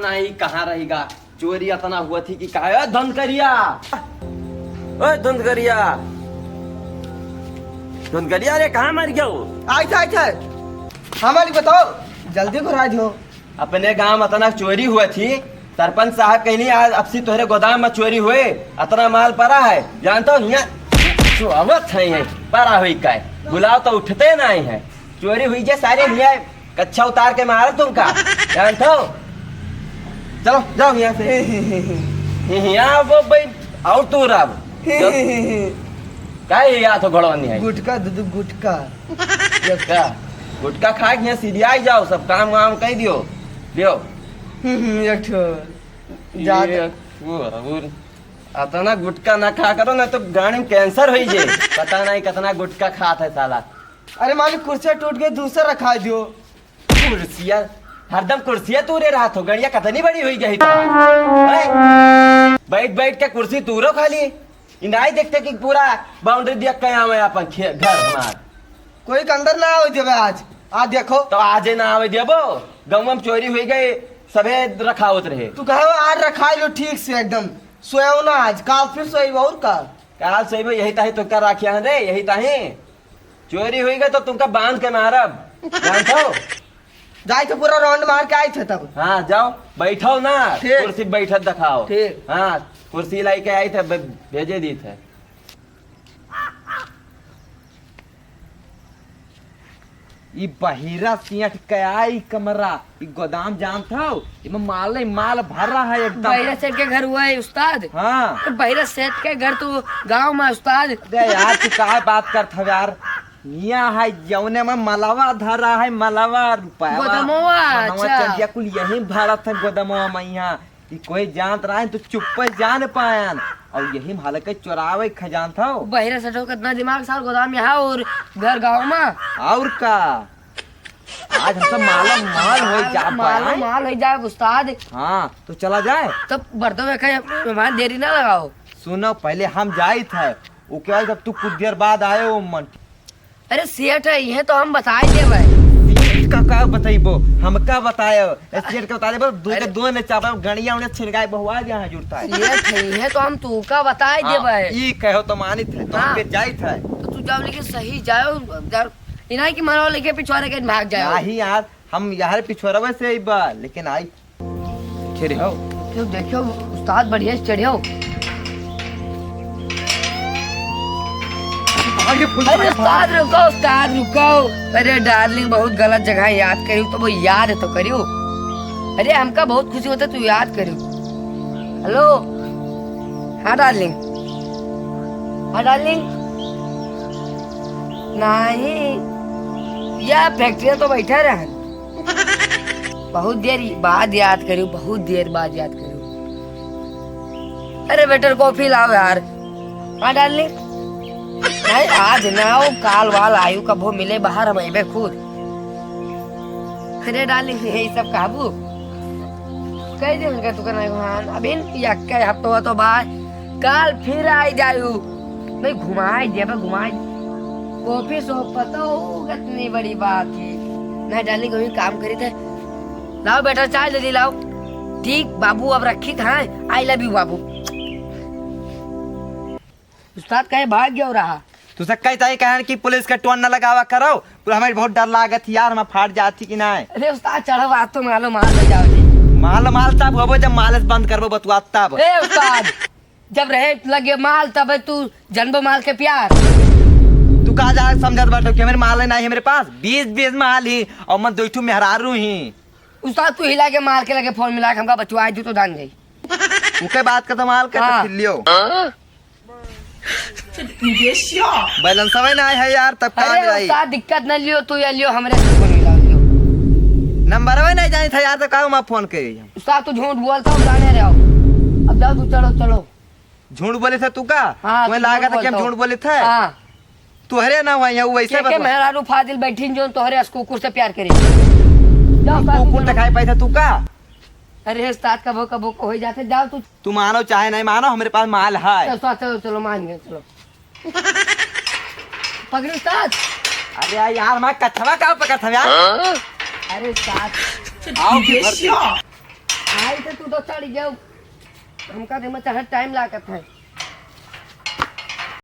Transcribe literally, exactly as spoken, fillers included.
नहीं, कहाँ रहेगा? चोरी अतना हुआ थी कि कहा, "ए धनकरिया, ए धनकरिया, धनकरिया रे, कहाँ मर गया हो?" आइ थे, आइ थे। हाँ मालिक, बताओ, जल्दी घुरा दो। अपने गांव में अतना चोरी हुआ थी, सरपंच साहब कहनी, "आज अब से तोहरे गोदाम में चोरी हुए, अतना माल पड़ा है, जानता हो, हियाँ चोरावत है, पड़ा हुई का है, बुलाओ तो उठते नहीं है, चोरी हुई जे सारे हियाँ।" कच्छा उतार के मारब तुमका, जानत हो? चलो, जाओ यहाँ से। यहाँ वो भाई, और तू रह। का ये याद हो घोड़वा नहीं है? गुटका, दू, दू गुटका। का? गुटका खा के यहाँ सीधे आ जाओ, सब काम वाम कह दियो। लियो। हम्म, एक ठो। जात। ये वो, वो, अतना गुटका ना खा करो, ना तो गाड़ी में कैंसर हो जाए। पता नहीं कितना गुटका खात है साला। अरे मालिक, कुर्सिया टूट गई, दूसरा रखा दियो। कुर्सिया, हरदम कुर्सिया तूरे रहत हो, गड़िया कतनी बड़ी हुई गई तो। हैं? बैठ बैठ के कुर्सी तूरो खाली। इ नाई देखते कि पूरा बाउंड्री दिया कया में अपन खे-, घर हमार। कोई के अंदर ना आवे देबे आज। आ देखो। तो आजे ना आवे देबो, गाँव में चोरी हुई गई, सभे रखावत रहे। तू कहे आज रखा लो ठीक से एकदम, सोयो ना आज, काल फिर सोई और का? काल सोई, यही ताही तो कर रखिया है रे, यही ताही। चोरी हुई गई तो तुमका बांध के मारब, जानत हो? जाए तो पूरा राउंड मार के आए थे तब। हाँ, जाओ, बैठो ना, ठीक। कुर्सी बैठत दिखाओ। ठीक। हाँ, कुर्सी लाई के आई थे, भे-, भेजे दी थे। ई बहिरा सेठ के आई कमरा, ई गोदाम जानत हो? इमे माल ही माल भरा है एकदम। बहिरा सेठ के घर हुआ है उस्ताद। हाँ। तो बहिरा सेठ के घर तो गाँव में उस्ताद। अरे यार, तू का बात करत हव यार? हियाँ है जौने में मलवा धरा है, मलवा रुपया। गोदमवा, मनवा अच्छा। चंदिया कुल यहीं भरत है गोदमवा में यहाँ। ई कोई जानत रहा है तो चुप्पे जान पायन। और यही में हलके चोरावे खजान था। बहिरा सेठो कितना दिमाग सार, गोदाम यहाँ और घर गाँव में। और का? आज हम सब माला माल हो जा माला पाए। माल हो जाए उस्ताद। हाँ, तो चला जाए। तब बर्तन में कहीं मेहमान देरी ना लगाओ। सुनो, पहले हम जाइत है, ओके बाद जब तू कुछ देर बाद आए हो मन। अरे सेठ है, ये तो हम बताए देबे। सेठ का का बताइबो? हमका बताए। ए, सेठ का बता देबो, दो के अरे। दो ने चापा गणिया उन्हें छिनगाए बहुआ गया है जुड़ता है। सेठ है, ये तो हम तू का बताए हाँ, देबे। ई कहो तो मानित है, तो हाँ। हम पे जाइत है। तो तू जाओ लेकिन सही जाओ, जाओ। इनाई की मरो लेके पिछवाड़े के भाग जाओ। नहीं यार, हम यार पिछवाड़े से ही बा, लेकिन आई। खेरे हो। देखियो, देखियो, उस्ताद बढ़िया से चढ़ियो। आगे फुल अरे उस्ताद रुको, उस्ताद रुको। अरे डार्लिंग, बहुत गलत जगह याद करियो, तो वो याद तो करियो। अरे हमका बहुत खुशी होता तू याद करियो। हेलो, हाँ डार्लिंग, हाँ डार्लिंग, नहीं, या फैक्ट्री तो बैठा रहे। बहुत देर बाद याद करियो, बहुत देर बाद याद करियो। अरे वेटर कॉफी लाओ यार। हाँ डार्लिंग। नहीं आज ना आओ, काल वाल आयु कभो मिले बाहर हम अइबे खुद। अरे डार्लिंग यही सब कहबू। कह दे उनका तू करना घुमान। अभी यक्के हफ्तो तो बाद काल फिर आई जायू। नहीं घुमाई देबे, घुमाई। कॉफी शॉप पता हो कितनी बड़ी बात है। नहीं डार्लिंग अभी काम करी थे। लाओ बेटा चाय जल्दी लाओ। ठीक बाबू अब रखी था। I love you बाबू। उस्ताद कहे भाग गयो रहा। तू से कही ताई कहन कि पुलिस के टोन न लगावा करो। पूरा हमें बहुत डर लागत है यार, हम फाट जाती कि नहीं। अरे उस्ताद चढ़ो बात तो मालो माल हो जाओ जी। माल माल तब होबो जब मालिश बंद करबो बतुआ तब। ए उस्ताद जब रहे लगे माल तब तू जनबो माल के प्यार। तू का जा समझत बाटो कि हमारे माल है नहीं हमारे पास बीस बीस माल ही और मैं दो ठो मेहरारू ही। उस्ताद तू हिला के माल के लगे फोन मिला के हमका बचवाए दू तो दान जाई। उके बात का तो माल के हाँ। तो लियो। बैलेंस अबे ना है यार, तब कहाँ अरे मिलाई? उस्ताद दिक्कत न लियो, तू या लियो हमरे से फोन मिलाओ लियो। नंबर अबे नहीं जानी था यार, तो काहे मैं फोन करी हम? उस्ताद तू झूठ बोलता हो, जाने रहे हो। अब जाओ तू चलो, चलो। झूठ बोले थे तू का? हाँ, तुम्हें तू लागत झूठ है कि हम बोलता हो। झूठ बोले थे? हाँ। तोहरे ना हुआ यहाँ, वो वैसे के, के बतवा। मेहरारू फाजिल बैठीन जोन तोहरे अस कुकुर से प्यार करे। जाओ, हम साथ में कुकुर चलो। दिखाई पाई था तू का? अरे उस्ताद, कबो कबो को हो जाते, जाओ तू। तू मानो चाहे नहीं मानो, हमारे पास माल है। चलो, चलो, चलो, मान गए, चलो। पकड़ी उस्ताद। अरे यार, मैं कथवा का पकड़ था यार? अरे उस्ताद। आओ, ये भर दे। क्या? आई से तू तो चढ़ गयो, हमका देह में चढ़े टाइम लागत है।